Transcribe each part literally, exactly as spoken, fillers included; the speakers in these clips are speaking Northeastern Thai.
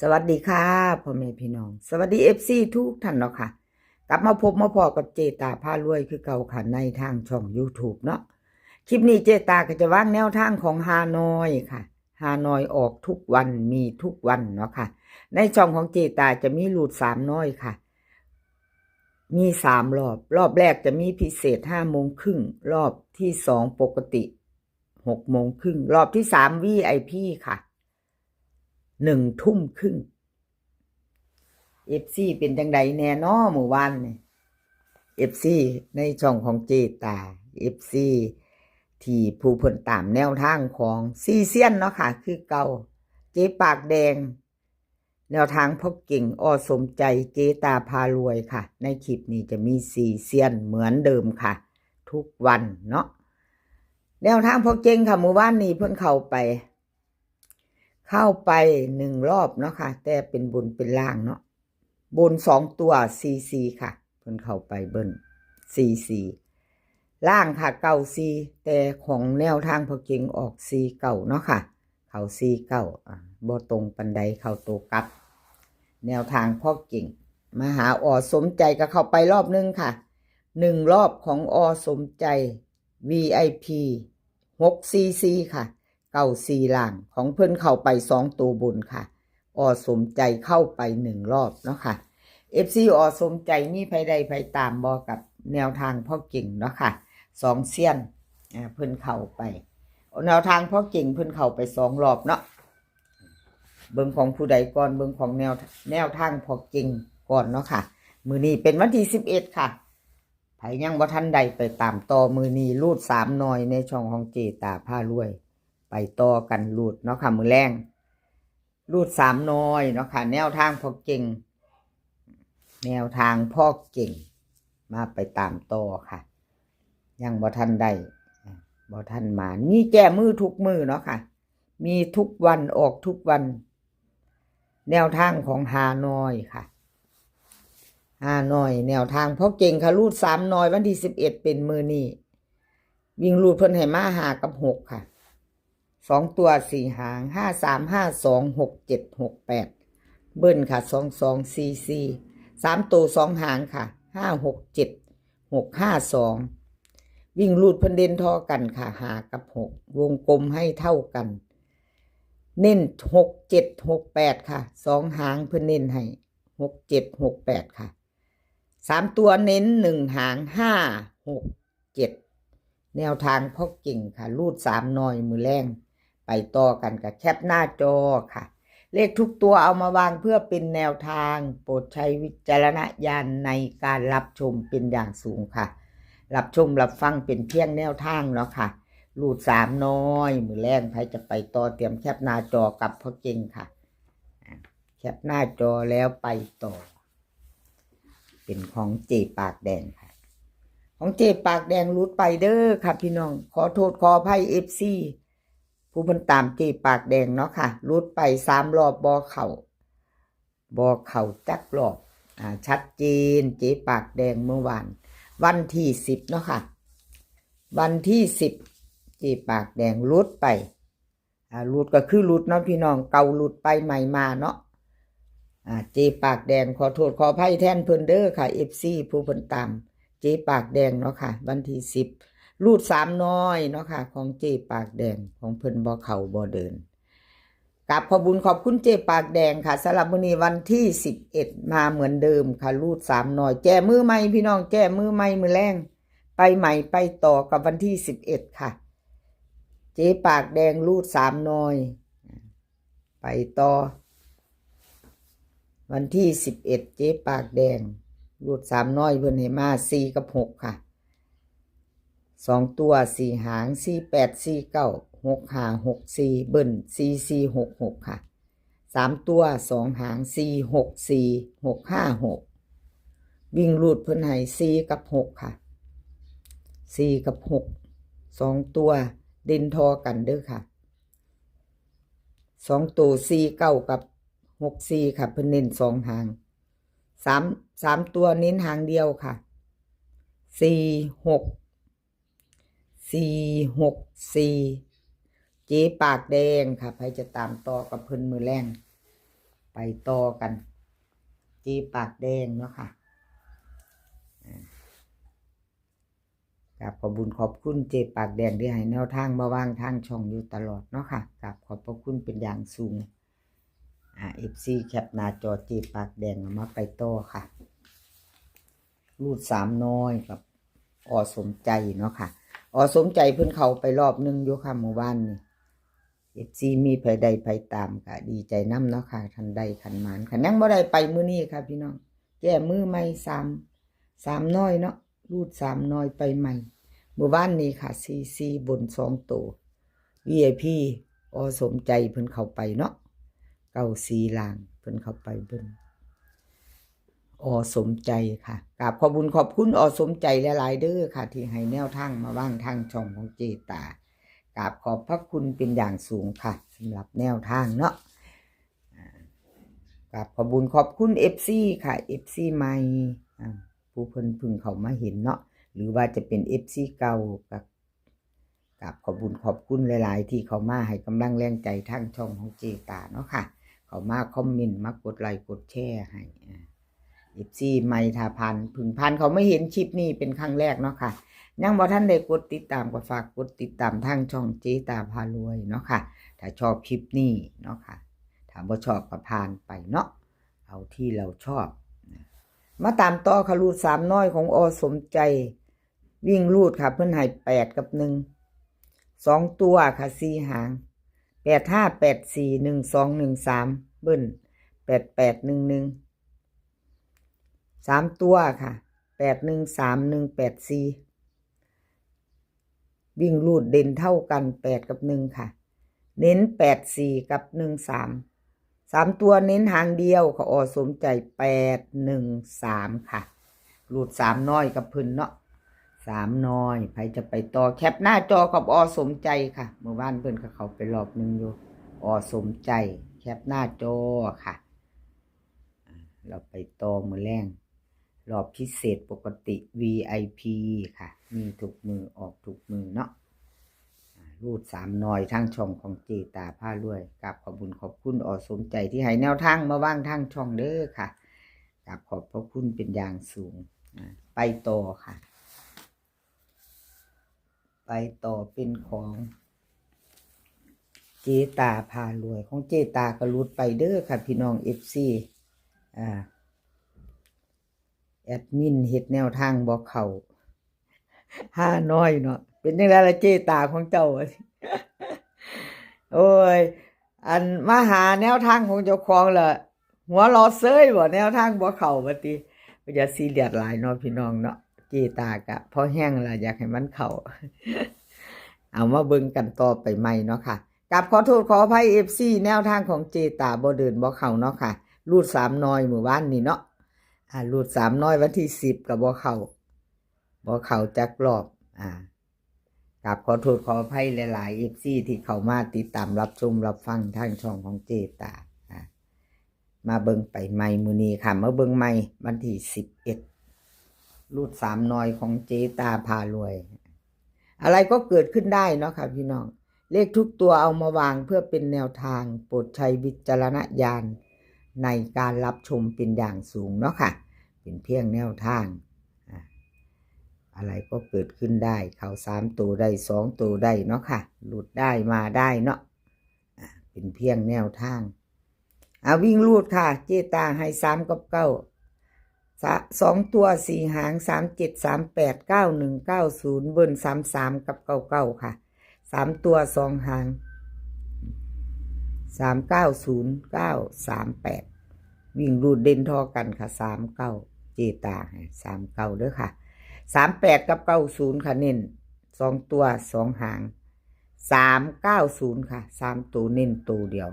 สวัสดีค่ะ พ่อแม่พี่น้อง สวัสดี เอฟซี ทุกท่านเนาะค่ะ กลับมาพบมาพ้อกับเจตาพารวยคือเก่าค่ะ ในทางช่อง YouTube เนาะ คลิปนี้เจตาก็จะวางแนวทางของฮานอยค่ะ ฮานอยออกทุกวัน มีทุกวันเนาะค่ะ ในช่องของเจตาจะมีรูดสามน้อยค่ะ มีสามรอบ รอบแรกจะมีพิเศษห้าโมงครึ่ง รอบที่สองปกติหกโมงครึ่ง รอบที่สาม วีไอพี ค่ะ หนึ่งทุ่มครึ่ง เอฟซี เป็นจังใดแน่น้อมื้อวานนี่ เอฟซี ในช่องของเจตา เอฟซี ที่ผู้เพิ่นตามแนวทางของสี่เซียนเนาะค่ะ คือเก่า เจปากแดง แนวทางพ่อเก่ง อ.สมใจ เจตาพารวยค่ะ ในคลิปนี้จะมีสี่เซียนเหมือนเดิมค่ะ ทุกวันเนาะ แนวทางพ่อเก่งค่ะ มื้อวานนี้เพิ่นเข้าไป เข้าไปหนึ่งรอบเนาะค่ะ แต่เป็นบนเป็นล่างเนาะ บนสองตัว สี่สี่ ค่ะ เพิ่นเข้าไปเบิ้ล สี่สี่ ล่างค่ะ เก้าสี่ แต่ของแนวทางพ่อเก่งออก สี่เก้า เนาะค่ะ เข้า สี่เก้า อ่า บ่ตรงปานใด เข้าตัวกลับ แนวทางพ่อเก่ง มาหา อ.สมใจก็เข้าไปรอบนึงค่ะ หนึ่งรอบของ อ.สมใจ วีไอพี หกสี่สี่ ค่ะ เก้าสี่ ล่าง ของเพิ่นเข้าไปสองตัวบนค่ะ อ.สมใจเข้าไปหนึ่งรอบเนาะค่ะ เอฟซี อ.สมใจมีไผได้ไผตามบ่กับแนวทางพ่อเก่งเนาะค่ะ สองเซียน อ่า เพิ่นเข้าไป แนวทางพ่อเก่งเพิ่นเข้าไปสองรอบเนาะ เบิ่งของผู้ใดก่อน เบิ่งของแนว แนวทางพ่อเก่งก่อนเนาะค่ะ มื้อนี้เป็นวันที่สิบเอ็ดค่ะ ไผยังบ่ทันได้ไปตามต่อ มื้อนี้รูดสามน้อยในช่องของเจตาพารวย ไปต่อกันรูดเนาะค่ะ มื้อแลง รูดสามน้อยเนาะค่ะ แนวทางพ่อเก่ง แนวทางพ่อเก่ง มาไปตามต่อค่ะ ยังบ่ทันได้ บ่ทันหมาน มีแก้มือทุกมื้อเนาะค่ะ มีทุกวัน ออกทุกวัน แนวทางของฮานอยค่ะ ฮานอย แนวทางพ่อเก่งค่ะ รูดสามน้อย วันที่สิบเอ็ดเป็นมื้อนี้ วิ่งรูดเพิ่นให้มาห้ากับหกค่ะ สองตัวสี่หาง ห้าสาม ห้าสอง หกเจ็ด หกแปด เบิ้ลค่ะ สองสอง สี่สี่ สามตัวสองหางค่ะ ห้าหกเจ็ด หกห้าสอง วิ่งรูดเพิ่นเด่นท่อกันค่ะ ห้ากับหก วงกลมให้เท่ากัน เน้น หกเจ็ด หกแปด ค่ะ สองหางเพิ่นเน้นให้ หกเจ็ด หกแปด ค่ะ สามตัวเน้นหนึ่งหาง ห้าหกเจ็ด แนวทางพ่อเก่งค่ะ รูดสามน้อยมื้อแลง ไปต่อกันกับแคปหน้าจอค่ะ เลขทุกตัวเอามาวางเพื่อเป็นแนวทาง โปรดใช้วิจารณญาณในการรับชมเป็นอย่างสูงค่ะ รับชมรับฟังเป็นเพียงแนวทางเนาะค่ะ รูดสามน้อยมื้อแลง ไผจะไปต่อเตรียมแคปหน้าจอกับพ่อเก่งค่ะ อ่ะ แคปหน้าจอแล้วไปต่อ เป็นของเจปากแดงค่ะ ของเจปากแดงรูดไปเด้อค่ะพี่น้อง ขอโทษขออภัย เอฟซี ผู้เพิ่นตามเจปากแดงเนาะค่ะ รูดไปสามรอบบ่เข้า บ่เข้าจักรอบ อ่า ชัดเจน เจปากแดงเมื่อวาน วันที่สิบเนาะค่ะ วันที่สิบ เจปากแดงรูดไป อ่า รูดก็คือรูดเนาะพี่น้อง เก่ารูดไปใหม่มาเนาะ อ่า เจปากแดงขอโทษขออภัยแทนเพิ่นเด้อค่ะ เอฟซี ผู้เพิ่นตาม เจปากแดงเนาะค่ะ วันที่สิบ รูดสามน้อยเนาะค่ะ ของเจปากแดง ของเพิ่นบ่เข้าบ่เดิน กราบขอบบุญขอบคุณเจปากแดงค่ะ สำหรับมื้อนี้วันที่สิบเอ็ด มาเหมือนเดิมค่ะ รูดสามน้อย แก้มือใหม่พี่น้อง แก้มือใหม่มื้อแลง ไปใหม่ไปต่อกับวันที่สิบเอ็ดค่ะ เจปากแดงรูดสามน้อย ไปต่อ วันที่สิบเอ็ด เจปากแดง รูดสามน้อยเพิ่นให้มาสี่กับหกค่ะ สองตัวสี่หาง สี่แปด สี่เก้า หกห้า หกสี่ เบิ้ล สี่สี่ หกหก ค่ะ สามตัวสองหาง สี่หกสี่ หกห้าหก วิ่งรูดเพิ่นให้สี่กับหกค่ะ สี่กับหก สองตัวเด่นท่อกันเด้อค่ะ สองตัวสี่เก้ากับหกสี่ค่ะ เพิ่นเน้นสองหาง สาม สามตัวเน้นหางเดียวค่ะ สี่หก สี่หกสี่ เจปากแดงค่ะ ไผจะตามต่อกับเพิ่นมื้อแลง ไปต่อกัน เจปากแดงเนาะค่ะ อ่า กราบขอบบุญขอบคุณเจปากแดงที่ให้แนวทางมาวางทางช่องอยู่ตลอดเนาะค่ะ กราบขอบพระคุณเป็นอย่างสูง อ่า เอฟซี แคปหน้าจอเจปากแดงเอามาไปต่อค่ะ รูดสามน้อยกับ อ.สมใจเนาะค่ะ อ.สมใจเพิ่นเข้าไปรอบหนึ่งอยู่ค่ะเมื่อวานนี่ เอฟซี มีไผได้ไผตามก็ดีใจนำเนาะค่ะ คันได้คันหมาน คันยังบ่ได้ไปมื้อนี้ค่ะพี่น้อง แก้มือใหม่สาม สามน้อยเนาะ รูดสามน้อยไปใหม่ เมื่อวานนี้ค่ะ สี่สี่ บนสองตัว วี ไอ พี อ.สมใจเพิ่นเข้าไปเนาะ เก้าสี่ ล่างเพิ่นเข้าไปบน อ.สมใจค่ะ กราบขอบบุญขอบคุณ อ.สมใจหลายๆเด้อค่ะ ที่ให้แนวทางมาวางทางช่องของเจตา กราบขอบพระคุณเป็นอย่างสูงค่ะ สำหรับแนวทางเนาะ อ่า กราบขอบบุญขอบคุณ เอฟซี ค่ะ เอฟซี ใหม่ อ่า ผู้เพิ่นเพิ่งเข้ามาเห็นเนาะ หรือว่าจะเป็น เอฟซี เก่าก็กราบขอบบุญขอบคุณหลายๆที่เข้ามาให้กำลังแรงใจทางช่องของเจตาเนาะค่ะ เข้ามาคอมเมนต์ มากดไลค์กดแชร์ให้ อ่า เอฟซี ใหม่ถ้าผ่าน เพิ่งผ่านเข้ามาเห็นคลิปนี้เป็นครั้งแรกเนาะค่ะ ยังบ่ทันได้กดติดตามก็ฝากกดติดตามทางช่องเจตาพารวยเนาะค่ะ ถ้าชอบคลิปนี้เนาะค่ะ ถ้าบ่ชอบก็ผ่านไปเนาะ เอาที่เราชอบ มาตามต่อค่ะ รูดสามน้อยของ อ.สมใจ วิ่งรูดค่ะ เพิ่นให้แปดกับหนึ่ง สองตัวค่ะ สี่หาง แปดห้า แปดสี่ หนึ่งสอง หนึ่งสาม เบิ้ล แปดแปด หนึ่งหนึ่ง สามตัวค่ะ แปดหนึ่งสาม หนึ่งแปดสี่ วิ่งรูดเด่นเท่ากัน แปดกับหนึ่งค่ะ เน้น แปดสี่ กับ หนึ่งสาม สามตัวเน้นหางเดียวค่ะ อ.สมใจ แปดหนึ่งสาม ค่ะ รูดสามน้อยกับเพิ่นเนาะ สามน้อย ไผจะไปต่อ แคปหน้าจอกับ อ.สมใจค่ะ เมื่อวานเพิ่นก็เข้าไปรอบหนึ่งอยู่ อ.สมใจ แคปหน้าจอค่ะ อ่า เราไปต่อมื้อแลง รอบพิเศษปกติ วี ไอ พี ค่ะ มีทุกมื้อ ออกทุกมื้อเนาะ อ่า รูดสามน้อยทางช่องของเจตาพารวย กราบขอบบุญขอบคุณ อ.สมใจที่ให้แนวทางมาวางทางช่องเด้อค่ะ กราบขอบพระคุณเป็นอย่างสูง อ่า ไปต่อค่ะ ไปต่อเป็นของเจตาพารวย ของเจตาก็หลุดไปเด้อค่ะพี่น้อง เอฟซี อ่า แอดมินเฮ็ดแนวทางบ่เข้า ห้าน้อยเนาะ เป็นจั่งใดล่ะเจตาของเจ้า โอ้ย อันมาหาแนวทางของเจ้าของล่ะ หัวเราะเซยบ่ แนวทางบ่เข้าว่าติ อย่าซีเรียสหลายเนาะพี่น้องเนาะ เจตากะพอแฮงล่ะ อยากให้มันเข้า เอามาเบิ่งกันต่อไปใหม่เนาะค่ะ กราบขอโทษขออภัย เอฟซี แนวทางของเจตาบ่เดินบ่เข้าเนาะค่ะ รูดสามน้อยมื้อวานนี้เนาะ อ่า รูดสามน้อยวันที่สิบก็บ่เข้า บ่เข้าจักรอบ อ่า กราบขอโทษขออภัยหลายๆ เอฟซี ที่เข้ามาติดตามรับชมรับฟังทางช่องของเจตา อ่า มาเบิ่งไปใหม่มื้อนี้ค่ะ มาเบิ่งใหม่วันที่สิบเอ็ด รูดสามน้อยของเจตาพารวย อะไรก็เกิดขึ้นได้เนาะค่ะพี่น้อง เลขทุกตัวเอามาวางเพื่อเป็นแนวทาง โปรดใช้วิจารณญาณในการรับชมเป็นอย่างสูงเนาะค่ะ เป็นเพียงแนวทาง อ่า อะไรก็เกิดขึ้นได้ เข้าสามตัวได้ สองตัวได้เนาะค่ะ หลุดได้มาได้เนาะ อ่า เป็นเพียงแนวทาง อ่า วิ่งรูดค่ะ เจตาให้สามกับเก้า สะ- สองตัวสี่หาง สามเจ็ด สามแปด เก้าหนึ่ง เก้าศูนย์ เบิ้ล สามสาม กับ เก้าเก้า ค่ะ สามตัวสองหาง สามเก้าศูนย์ เก้าสามแปด วิ่งรูดเด่นท่อกันค่ะ สามเก้า เจตาให้สามเก้าเด้อค่ะ สามแปด กับ เก้าศูนย์ ค่ะ เน้นสองตัวสองหาง สามเก้าศูนย์ ค่ะ สามตัวเน้นตัวเดียว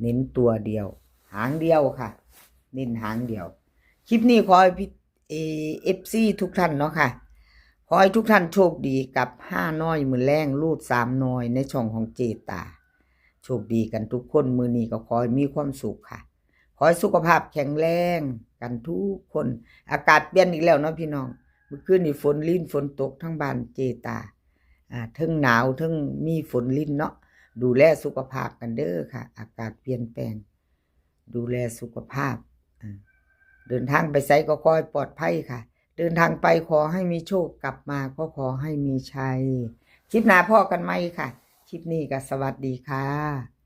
เน้นตัวเดียว หางเดียวค่ะ เน้นหางเดียว คลิปนี้ขอให้พี่ เอ เอฟซี ทุกท่านเนาะค่ะ ขอให้ทุกท่านโชคดีกับห้าน้อยมื้อแลง รูดสามน้อยในช่องของเจตา โชคดีกันทุกคน มื้อนี้ก็ขอให้มีความสุขค่ะ ขอให้สุขภาพแข็งแรงกันทุกคน อากาศเปลี่ยนอีกแล้วเนาะพี่น้อง เมื่อคืนนี้ฝนรินฝนตกทั้งบ้านเจตา อ่า เทิงหนาวเทิงมีฝนรินเนาะ ดูแลสุขภาพกันเด้อค่ะ อากาศเปลี่ยนแปลง ดูแลสุขภาพ อ่า เดินทางไปไสก็ขอให้ปลอดภัยค่ะ เดินทางไปขอให้มีโชค กลับมาก็ขอให้มีชัย คลิปหน้าพ้อกันใหม่ค่ะ คลิปนี้ก็สวัสดีค่ะ